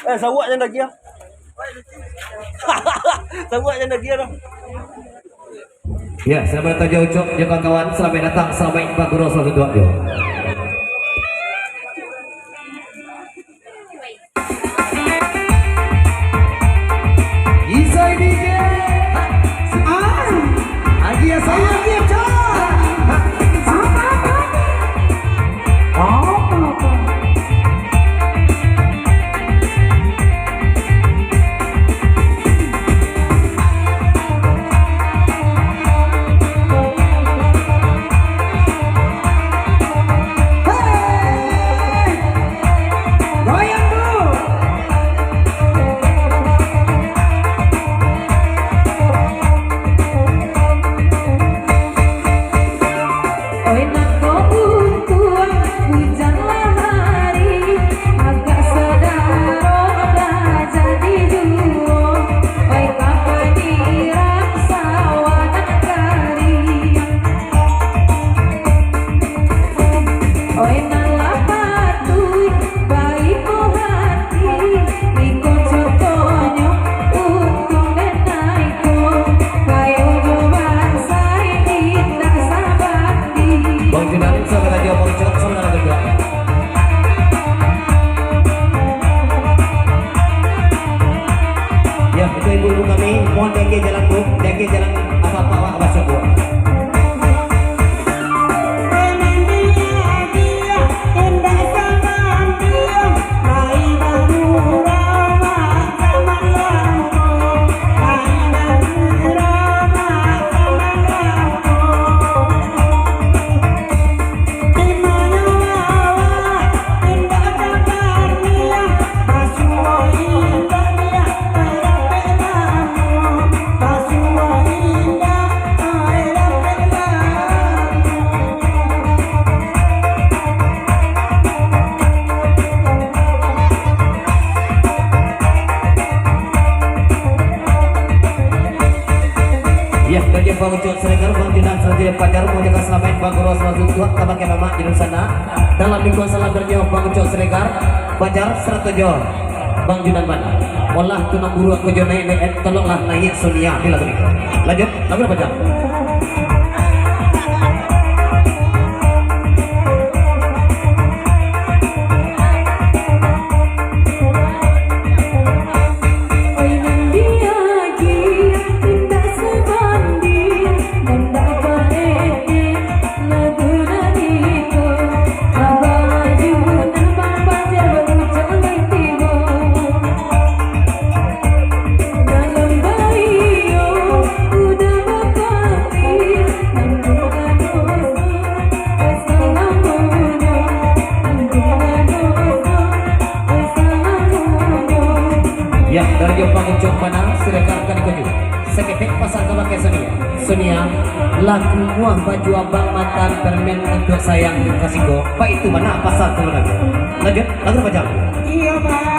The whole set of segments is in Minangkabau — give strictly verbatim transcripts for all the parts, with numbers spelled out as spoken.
Eh, sawak jan dagiah. Sawak jan dagiah dah. Ya, selamat datang jo Ucok, jo kawan-kawan. Selamat datang, selamat datang, selamat datang, selamat datang. Isai D J. Ai. Agiah sayang. Agiah, Cok. Apa-apa ni? Apa-apa? Hei! Goyang dulu. Oi, nako untuang hujan lah hari, agak sadaro dah jadi juo. Oi, kapani rang sawah nan kariang. Oi, nan lah patuik, baiko hati, iko contohnyo, untuang den aiko, kayo jo bansai indak sabandi. Bang Junan, saudara jo Bang Cok, saudara juga. Ya, itu ibu-ibu kami, mohon diagiah jalan, Bu, diagiah jalan apa-apa, awak masuk, Bu. Ya, dari Bang Ucok Siregar, Bang Junan, Raja Pajar, mau jaga selamaik, Bang Guru, selalu tuak, tambahkan nama, judul sana. Dalam lingkungan salam dari Bang Ucok Siregar, Pajar, serato jo Bang Junan bana. Olah tunang guru aku jo naik, naik, tolonglah naik Sonia di lagu ni. Lanjut, lagu apa, Jang? Ya, dari Jepang Ucok Panang, silakan ka dikojo. Saketek pasang ka bakeh Sonia. Sonia, laku muah baju abang matan permen untuak sayang kasiko. Baitu bana pasang tu lagu. Lanjut, lagu apa, Jang? Iyo, Bang.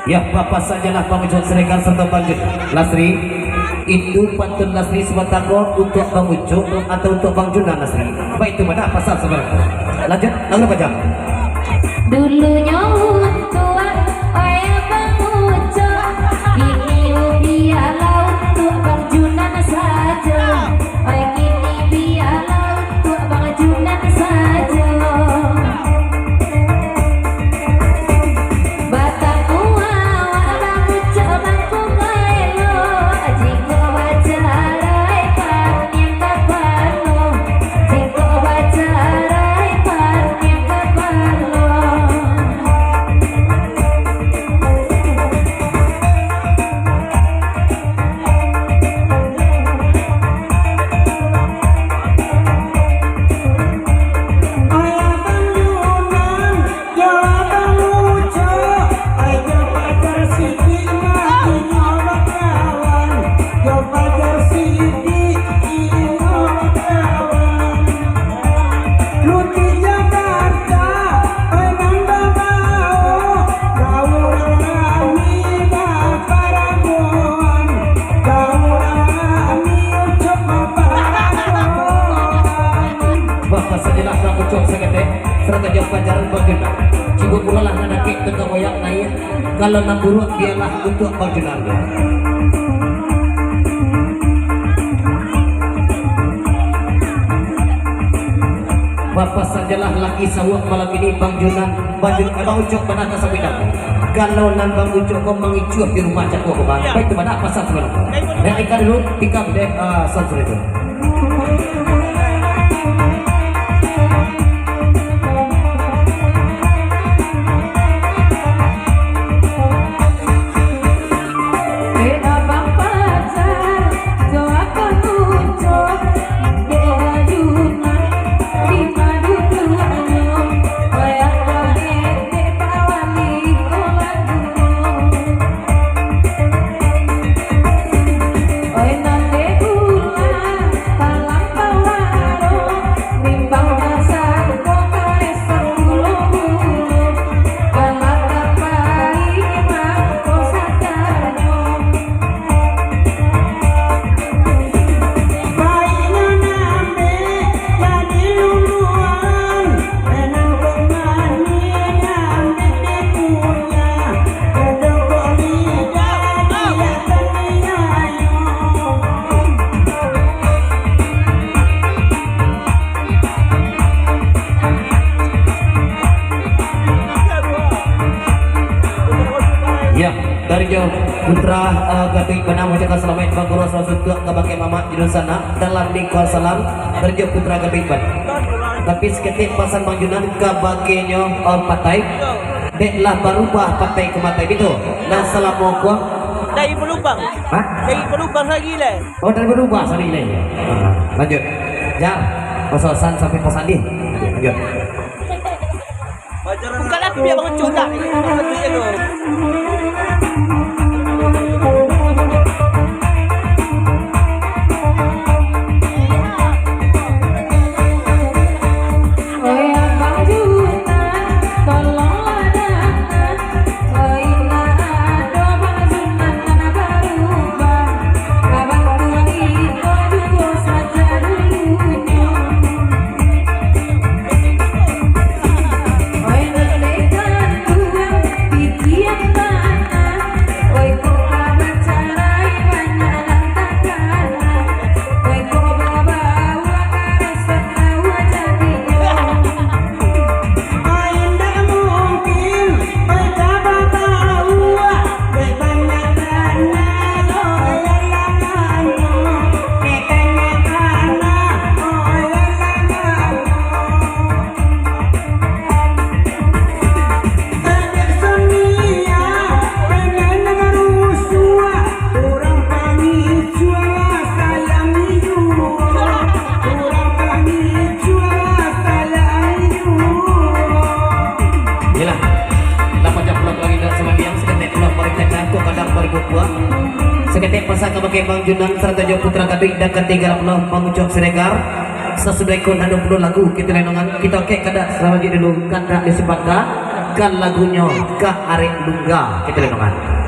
Ya, bapasan se lah Bang Ucok Siregar sarato Bang Junan. Lasri, itu pantun Lasri sabanta ko untuak Bang Ucok atau untuak Bang Junan, Lasri? Baitu bana pasan sabananyo. Lanjuik, lalu pajam. Dulunyo untuak wayah Bang Ucok, kini bialah untuak Bang Junan sajo. Ai kini bialah untuak Bang Junan sajo. Batamu awak Bang Ucok mangko ka elok, jikok bacarai paniang ka panuah, jikok bacarai paniang ka panuah. Bapasan se lah Bang Ucok saketek, sarato jo Fajar Bang Junan. Cubo pulolah nan dakek tu ka boyak naiak, kalau nan buruak bialah untuak Bang Junan. Bapasan se lah laki sawuak malam ini Bang Junan, Bang Jun-, eh, Bang Ucok bana ka sampingan. Kalau nan Bang Ucok ko mangicuah di rumah cako ko, Bang. Baitu bana pasan sabananyo. Dek Ika dulu, tikam dek, ah, sound sudah itu. Ya, dari jo putra, eh, Gadui Bana, ucapkan salamaik bang guru, selamat suntuak kabake mamak di dunsanak dalam lingkungan salam, dari jo putra Gadui Bana. Tapi saketek pasan Bang Junan kabakenyo, eh, patai, dek lah barubah patai ka matai, bitu. Nah, salamo ko. Dari balubang. Hah? Dari balubang lagi lah. Oh, dari balubang tadi lah. Ah, lanjuik. Jar, pasan sampai pasan di. Lanjuik. Bukan aku biar bangun curak. Iyolah, lah pacah pulang lagi dak samandiang, saketek pulang bari kacang, kok kadang bari buah. Saketek pasan kabake Bang Junan sarato jo Putra Gadui, dak katinggalan pulo Bang Ucok Siregar. Sasudah ikut anu pulo lagu kito lendongan, kito kek kada salanjuik dulu, kandak disimpankan. Kan lagunyo Kak Arek Lungga, kita renungkan.